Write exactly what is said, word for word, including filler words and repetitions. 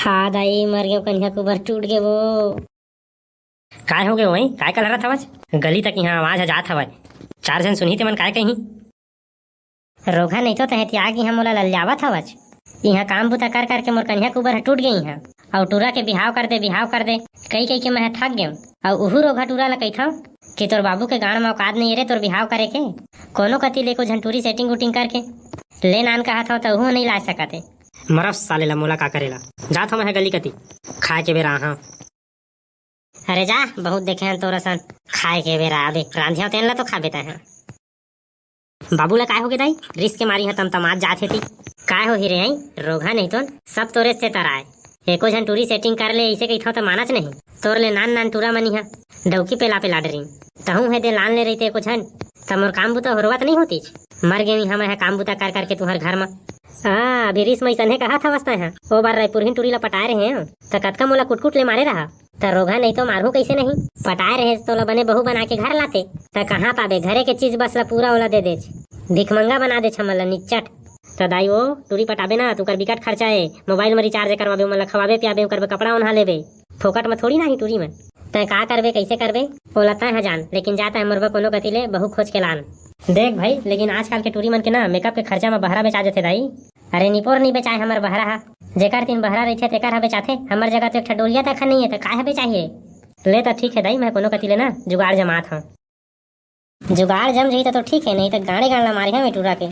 हा दाई, मर गेंव, कनिहा के उबर टूट गे वो। काय हो गे वही? काय कलहरत हवच? गली तक इहाँ आवाज ह जात हवय। चार झन सुनही तेमन काय कही? रोगहा नहीं तो तहे त्याग इहाँ मोला लल्लावत हवच। इहाँ काम बुता कर करके मोर कनिहा के उबर ह टूट गे इहाँ। अउ टूरा के बिहाव कर दे, बिहाव कर दे, कई कई के मैं ह थक गेंव। अउ उहू रोगहा टूरा ल कहिथव कि तोर बाबू के गांड म औकात नहीं रे तोर बिहाव करे के। कोनो कति ले एको झन टूरी सेटिंग उटिंग करके ले नान कहत हव त उहू नहीं लाय सकत हे। मरव साले ला, मोला का करेला। जात हव मैं ह गली कति, खाए के बेरा आहा। अरे जा, बहुत देखे हन तोर असन। खाए के बेरा आबे, रांधिया तेन ला तो खाबे तैं ह। बाबू ला काय होगे दाई? रिस के मारी ह तमतमात जात हे ती। काय होही रे हई? रोगहा नहीं तोन, सब तोरे से तराए। एको झन टूरी सेटिंग कर ले, इसे कहिथव त मानच नहीं। तोर ले नान नान टूरा मनी ह डौकी पेला पेला डरिन। तहूं हे दे लान ले रहिते एको झन, त मोर काम बुता होरवत नहीं होतीच। मर गेंव इहाँ मैं ह काम बुता कर करके तुंहर घर म। आ, अभी रिस म अइसने कहत हवस तैं ह। ओ बार रायपुरहिन टूरी ला पटाए रहे हंव, त कतका मोला कुटकुट ले मारे रहा। त रोगहा नहीं तो मारहूं कइसे नहीं? पटाए रहे तोला बने बहू बना के घर लाते। त कहाँ पाबे? घरे के चीज बस ला पूरा ओला दे देच। भिखमंगा बना देच हमन ला निच्चट। त दाई वो, टूरी पटाबे ना, तुंकर बिकट खर्चा हे। मोबाइल म रिचार्ज करवाबे, ओमन ला खवाबे पियाबे, ओकर बर कपड़ा ओन्हा लेबे। फोकट म थोड़ी ना ही टूरी मन। तैं का करबे, कइसे करबे? ओला तैं ह जान, लेकिन जा तैं मोर बर कोनो कति ले बहू खोज के लान। देख भाई, लेकिन आजकल के टूरी मन के ना मेकअप के खर्चा म बहरा बेचा जथे दाई। अरे निपोर नहीं बेचाए हमर बहरा ह। जेकर तीन बहरा रहिथे तेकर ह बेचाथे। हमर जगह तो एक ठा डोलिया तक ह नहीं हे, त काय ह बेचाही रे? ले त ठीक हे दाई, मैं कोनो कति ले ना जुगाड़ जमात हंव। जुगाड़ जम जही त तो ठीक हे, नहीं त गांड़े गांड़ ला मारे हंव ए टूरा के।